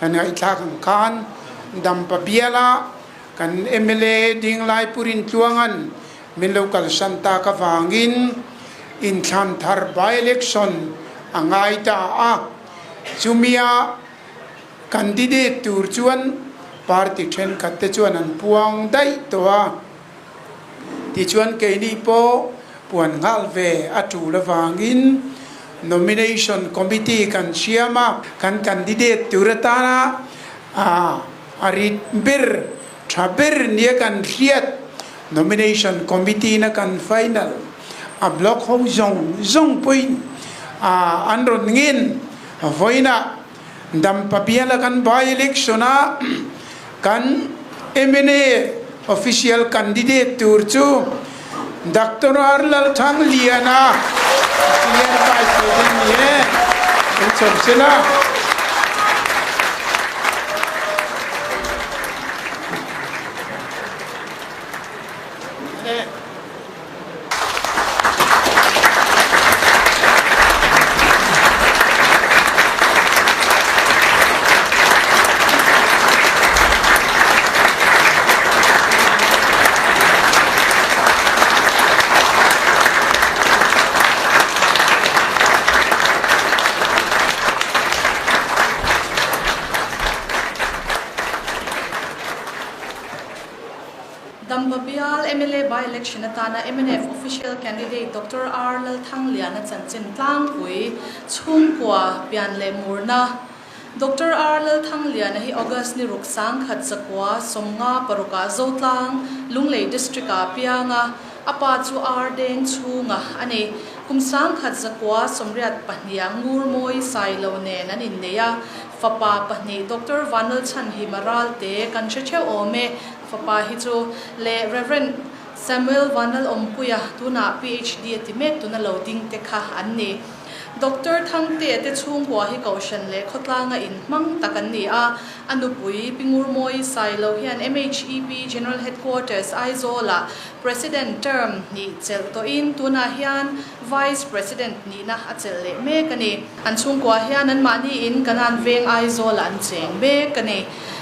Kan ngaihthlak ang khan Dampa biala kan mla dinglai Pu Rintluanga'n min lo kalsan tak avangin inthlan thar by-election a ngai ta a. Chumia candidate tur chuan party thenkhat te chuan an puang daih tawh a. Tichuan keini pawh puan nghal ve a tul avangin Nomination Committee kan siam a, kan candidate tur atana a rit ber, tha ber nia kan hriat Nomination Committee na kan final a block ho zawng zawng pawhin an rawn ngin vawiinah Dampa biala kan by-election a kan mla official candidate tur chu Doctor R Lalthangliana Chief Vice President ni e, kan chawm sela. Dampa bial mla by-election atana mnf official candidate Doctor R Lalthangliana chanchin tlangpui chhungkua pian leh murna Doctor R Lalthangliana hi August ni ruk sangkhat zakua 56 ah Zotlang, Lunglei District ah a piang a, a pa chu R Deng chhunga a ni. Kum 1982 ah Ngurmawi Sailo nen an innei a, Fapa pahnih Doctor Vanlalchhanhima Ralte kan hre theuh awm e, fapa hi chu leh Rev. Samuel Vanlalawmpuia tunah PhD a ti mek tuna lo ding te kha an ni. Doctor Thangtea te chhungkua hi Kohhran leh khawtlanga inhmang tak an ni a, a nupui Pi Ngurmawi Sailo hian MHEP General Headquarters Aizawlah President term hnih chelh tawhin tunah hian Vice President nihna a chelh leh mek a ni. An chhungkua hian anmahni in Kanan veng Aizawlah an cheng mek a ni.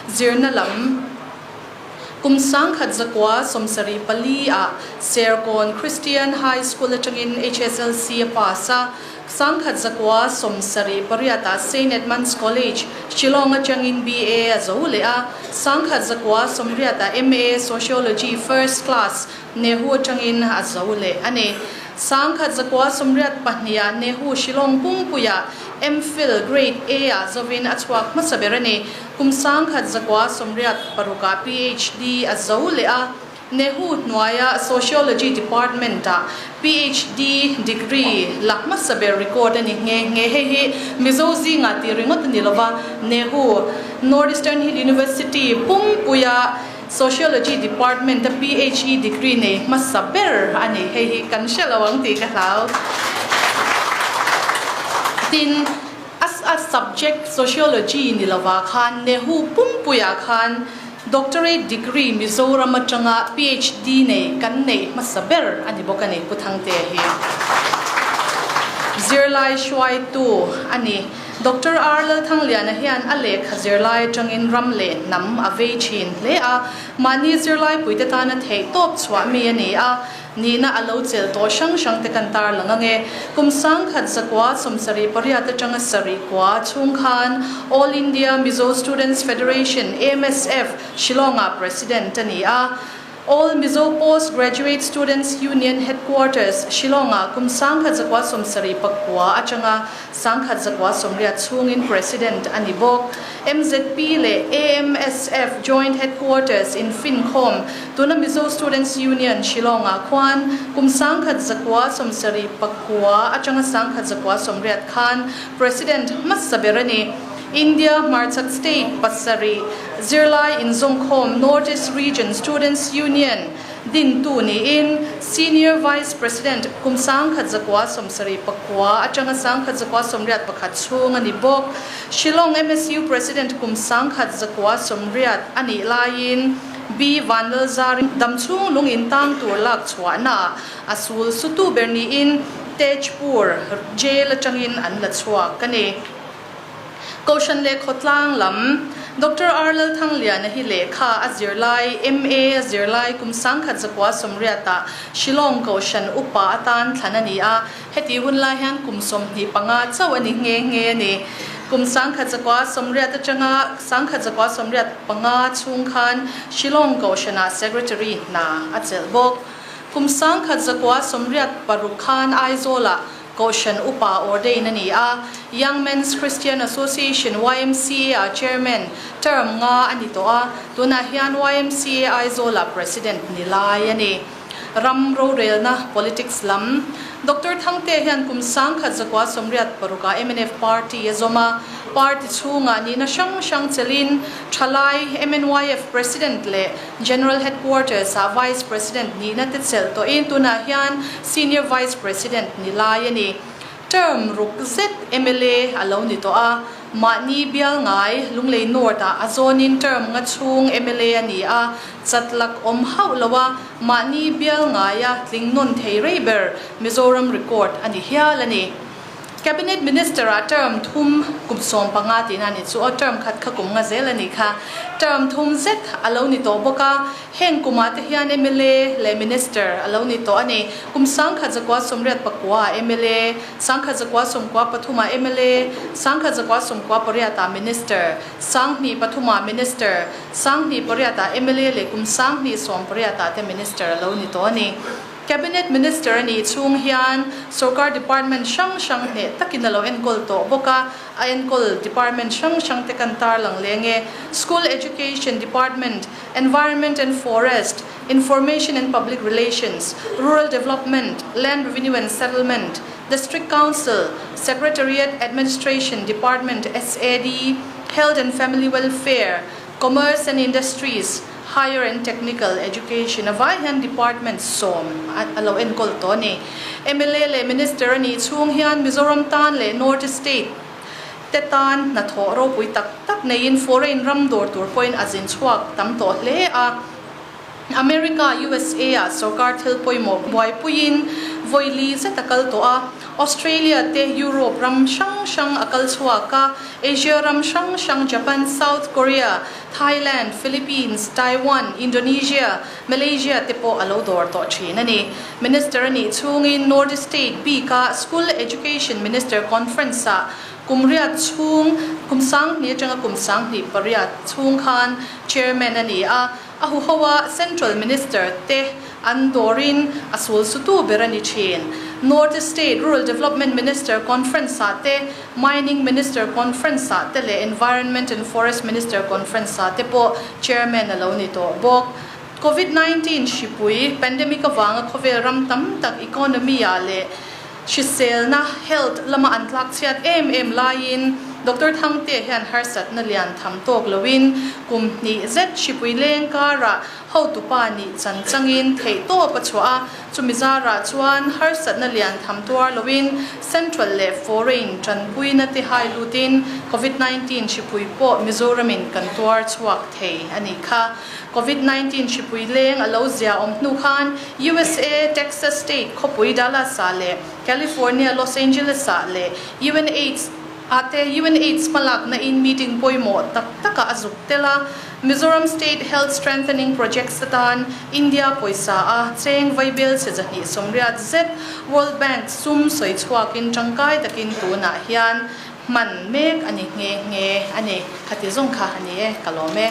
Zirna lam Kum 1974 ah Serkawn Christian High School atangin HSLC a pass a, 1978 ah Saint Edmund's College, Shillong atangin BA a zo leh a, 1980 ah MA Sociology First Class Nehu atangin a zo leh a ni. 1982 ah Nehu Shillong pumpuiah MPhil Grade A ah zovin a chhuak hmasa ber a ni. Kum 1986 ah PhD a zo leh a, Nehu hnuaia Sociology Department ah PhD degree la hmasa ber record a ni nghe nghe. Hei hi Mizo zingah tih ringawt a ni lova, Nehu North Eastern Hill University pumpuia Sociology Department a PhE degree nei hmasa ber a ni. Hei hi kan hre lo ang tih ka hlau. Tin, a a subject Sociology ni lovah khan Nehu pumpuiah khan Doctorate degree Mizoram atanga PhD nei kan neih hmasa ber a ni bawk a ni, Pu Thangtea hi zirlai hruaitu a ni. Doctor R Lalthangliana hian a lehkha zirlai atangin ram leh hnam a vei thin hle a, mahni zirlaipuite tana theih tawp chhuah mi a ni a, nihna a lo chelh tawh hrang hrang te kan tarlang ang e. Kum 1978 atanga sarih kua chhung khan All India Mizo Students Federation, AMSF, Shillong-ah President a ni a. All Mizo Post Graduate Students Union Headquarters, Shillong-ah kum 1979 atanga 1980 chhungin President a ni bawk. MZP leh AMSF Joint Headquarters in finkhawm tuna Mizo Students Union, Shillong-ah khuan kum 1979 atanga 1980 khan President hmasa ber a ni. India hmarchhak state pasarih zirlai inzawmkhawm North East Region Students Union dintu niin Senior Vice President kum 1979 atanga 1981 chhung a ni bawk. Shillong MSU President kum 1980 a nih laiin B Vanlalzar damchhung lung intang tur lak chhuahnaah a sul sutu ber niin Tejpur Jail atangin an la chhuak a ni. Kohhran leh khawtlang lam. Doctor R Lalthangliana hi lehkha a zirlai, MA a zirlai kum 1980 ah Shillong Kohhran upa atan thlan a ni a, heti hun lai hian kum 25 chauh a ni nghe nghe a ni. Kum 1980 atanga 1985 chhung khan Shillong Kohhranah Secretary hna a chelh bawk. Kum 1986 khan Aizawlah Kohhran Upa ordain a ni a, Young Men's Christian Association, YMCA, ah Chairman term nga a ni tawh a, tunah hian YMCA Aizawlah President ni lai a ni. Ram rorelna, politics, lam Doctor Thangtea hian kum 1986 ah mnf party a zawm a, party chhungah nihna hrang hrang chelhin thalai MNYF President leh General Headquarters ah Vice President nihna te chelh tawhin tunah hian Senior Vice President ni lai a ni. Term ruk zet mla a lo ni tawh a, mahni bial ngai Lunglei North ah a zawnin term nga chhung mla a ni a, chat lak awm hauh lo a, mahni bial ngaia tling nawn thei rei ber Mizoram record a ni hial a ni. Cabinet Minister ah term thum kum 15 tihna a ni chu aw, term khat kha kum nga zel a nih kha. Term thum zet a lo ni tawh bawk a, heng kumah te hian mla leh Minister a lo ni tawh a ni. Kum 1989 ah mla, 1993 ah mla, 1998 ah Minister, 2003 ah Minister, 2008 ah mla leh kum 2018 ah te Minister a lo ni tawh a ni. Cabinet Minister a nih chhung hian sorkar department hrang hrang hneh takin a lo enkawl tawh bawk a, a enkawl department hrang hrang te kan tarlang leng e, School Education Department, Environment and Forest, Information and Public Relations, Rural Development, Land Revenue and Settlement, District Council, Secretariat Administration Department, SAD, Health and Family Welfare, Commerce and Industries, Higher and Technical Education a vai hian Department sawm a lo enkawl tawh a ni. Mla leh Minister a nih chhung hian Mizoram tan leh North East State te tan hnathawh ropui tak tak neiin foreign ram dawr tur pawhin a zin chhuak tam tawh hle a. America, USA ah sorkar thil pawimawh buaipuiin vawi li zet a kal tawh a. Australia te Europe ram hrang hrang a kal chhuak a, Asia ram hrang hrang Japan, South Korea, Thailand, Philippines, Taiwan, Indonesia, Malaysia te pawh a lo dawr tawh thin a ni. Minister a nih chhungin North East State bika School Education Minister Conference ah kum riat chhung, kum 2000 atanga kum 2008 chhung khan Chairman a ni a, a huho a Central Minister te an dawrin a sul sutu ber a ni thin. North East State Rural Development Minister Conference ah te Mining Minister Conference ah te leh Environment and Forest Minister Conference ah te pawh Chairman a lo ni tawh bawk. Covid 19 hripui, pandemic, avanga khawvel ram tam tak economy ah leh hriselna, health, lama an tlak chhiat em em laiin Doctor Thangtea hian harsatna lian tham tawk loin kum hnih zet hripui leng karah hotupa nih chan changin theihtawp a chhuah a, Chumi zarah chuan harsatna lian tham tuar loin Central leh Foreign tanpuina te hai lutin Covid 19 hripui pawh Mizoramin kan tuar chhuak thei a nih kha. Covid 19 hripui leng a lo zia awm hnu khan USA Texas State khawpui Dallas ah leh California Los Angeles ah leh UNAIDS ah te UNAIDS hmalakna in meeting pawimawh tak takah a zuk tel a. Mizoram State Health Strengthening Projects atan India pawisa a cheng vaibel chhe 280 zet World Bank sum sawi chhuakin tangkai takin tunah hian hman mek a ni nghe nghe a ni. Khati zawng kha a ni e, ka lawm e.